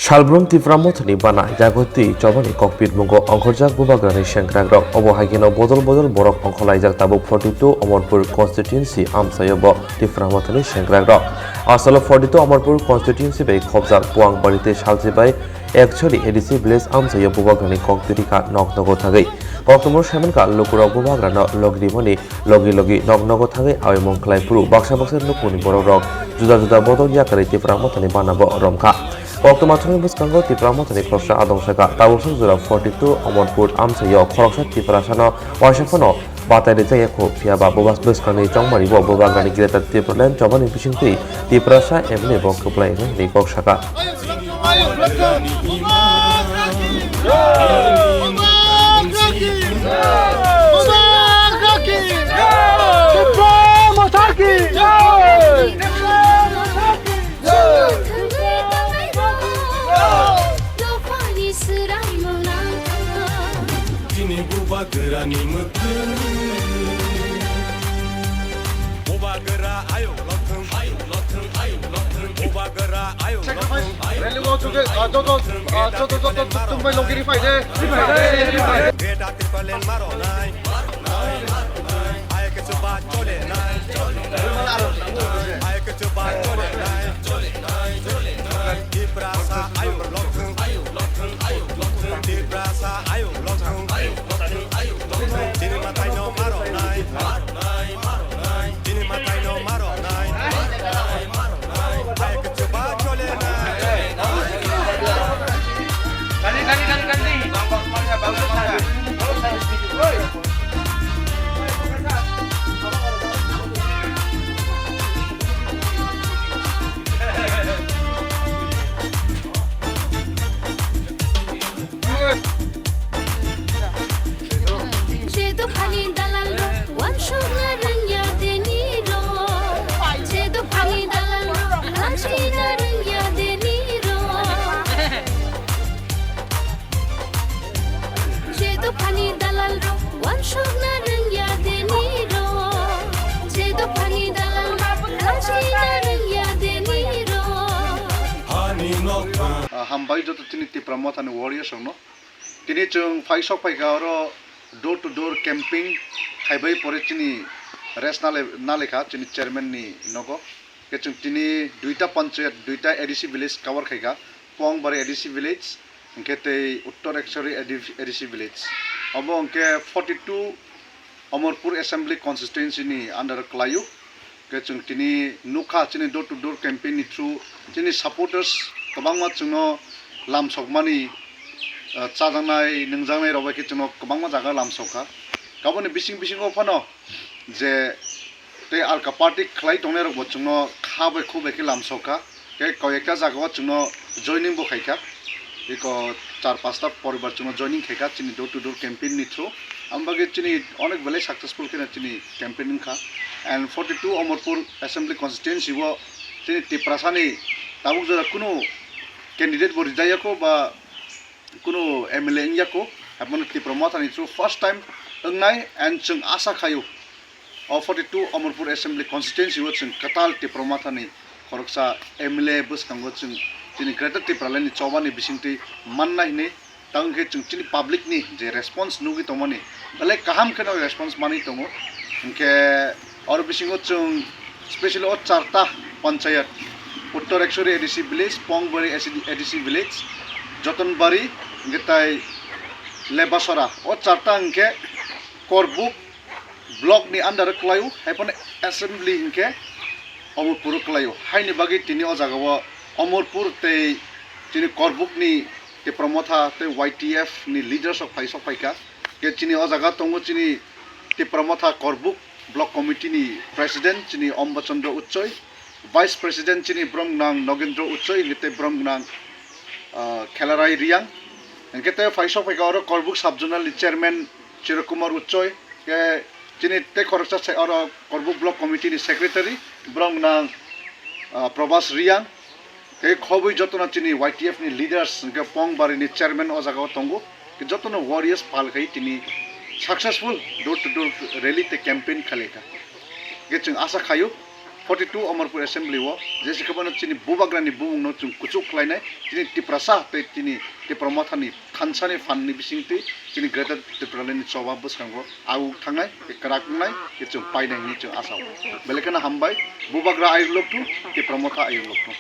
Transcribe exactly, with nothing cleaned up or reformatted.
Salbrum Tipra Mothani bana yagwi twi chobani kokpit mungo ongkhorjak bubagrani sengkrakrok. Obo hai kheno bodol bodol borok ongkhorlaijak tabuk forty two Amarpur constituency amchaio bo Tipra Mothani sengkrakrok. Asalo forty two Amarpur constituency bai khopjak Puangbari tei Salchi bai Actually, A D C village amchaio bubagrani kok twi rikha nok nogo thangwi. Koktwmao saimankha lukurok bubagrano logi rimani logi logi nok nogo thangwi aoimung khlai phuru baksa baksa nukungni borokrok juda juda bodol yakarwi Tipra Mothani bana bo romkha. Koktwma thani bwskango Tipra Mothani khoroksa adong saka tabuksa jora forty two Amarpur amchaio khoroksa Tiprasano waisa phano batai rijak ya kho, phiya ba bubagrani chongmari bo bubagrani Greater Tipraland chobani bisingtwi Tiprasa M L A bo kwplai wngwi kok saka. Chini bubagrani mwkhwtwng. Bubagra ayuk lothwng, ayuk lothwng, ayuk lothwng. Bubagra ayuk lothwng, ayuk lothwng. Rally o joto, ah, joto, ah, joto, joto, joto, tungbai logiri phai de. Greater Tipraland maronai, maronai, maronai. Ayuk chuba cholenai, cholenai, cholenai. Ayuk chuba cholenai, cholenai, cholenai. Tiprasa ayuk lothwng, ayuk lothwng, ayuk lothwng. Tiprasa ayuk lothwng, ayuk lothwng, ayuk lothwng. Chini mathaino maronai, maronai, maronai. Chini mathaino maronai, maronai, maronai. Ayuk chuba cholenai. Je dophani dalal rok, wansukna rwngya deni rok. Je dophani dalal rok, rajina rwngya deni rok. Je dophani dalal rok, wansukna rwngya deni rok. Je dophani dalal rok, rajina rwngya deni rok. Hani nokha. Ah, hambai joto chini Tipra Mothani warriors rokno. Tini chwng phai sok phaikha oro door to door camping khaibai pore chini rest nale-, nalekha chini chairman ni nogo. Khe chwng tini duita panchayat, duita A D C village cover khaikha, Pongbari A D C village, hwnkhe tei Uttor Ekchari A D C village. Obo hwnkhe forty two Amarpur Assembly Constituency ni under o kwlaio. Khe chwng tini nukha chini door to door campaign ni through chini supporters kwbangma chwngno lamsokmani, ah, chajaknai, nungjaknai rok bai khe chwngno kwbangma jaga lamsokha. Aboni bising bisingo phano je tei alka party khlai tongnai rokbo chwngno kha bai khu bai khe lamsokha. Tei koi ekta jagao chwngno joining bo khaikha. Eko char pasta poribar chwngno joining khaikha chini door to door campaign ni through. Ambagwi chini onek belai successful kheno chini campaign wngkha. And forty two Amarpur Assembly Constituency o chini Tiprasani tabuk jora kunu candidate bo rijayakho ba kunu M L A wngya kho, haphano Tipra Mothani through first time wngnai, and chwng asa khaio o forty two Amarpur Assembly Constituency o chwng kwtal Tipra Mothani khoroksa M L A bwskango chwng chini Greater Tipraland ni chobani bisingtwi manna hinwi, tamo khe chwng chini public ni je response nugwi tongmani belai kaham kheno response manwi tongo, hinkhe Oro bisingo chwng specially o charta panchayat, Uttor Ekchari A D C village, Pongbari A D C village, Jotonbari, hwnkhe tai Lebasora. O charta hwnkhe Korbuk block ni under o kwlaio, haiphano assembly hwnkhe Omorpur o kwlaio. Haini bagwi tini o jagao Omorpur tei chini Korbuk ni Tipra Motha tei Y T F ni leaders rok phai sok phaikha. Khe chini o jaga tongo chini Tipra Motha Korbuk Block Committee ni President chini Omba Chandra Uchoi, Vice President chini borom gwnang Nogendra Uchoi, hwnkhe tei borom gwnang, ah, Khelarai Riang. Hwnkhe tei phai sok phaikha oro Korbuk Sub Zonal ni Chairman Chirokumar Uchoi, khe chini tei khoroksa se oro Korbuk Block Committee ni Secretary, borom gwnang, ah, Probas Riang. Tei khobwi jotono chini Y T F ni leaders, hwnkhe Pongbari ni chairman o jaga o tongo. Tei jotono warriors pal khai tini successful door to door rally tei campaign khalaikha. Hwnkhe chwng asa khaio, forty two Amarpur Assembly o jesi khobano chini bubagrani bumungno chwng kuchuk khlainai, chini Tiprasa tei chini Tipra Mothani khansani phanni bisingtwi chini Greater Tipralandni choba bwskango aguk thangnai, kwrak wngnai, chwng painai hwnwi chwng asa o. Belai kheno hambai, bubagra ayuk loktu, Tipra Motha ayuk loktu.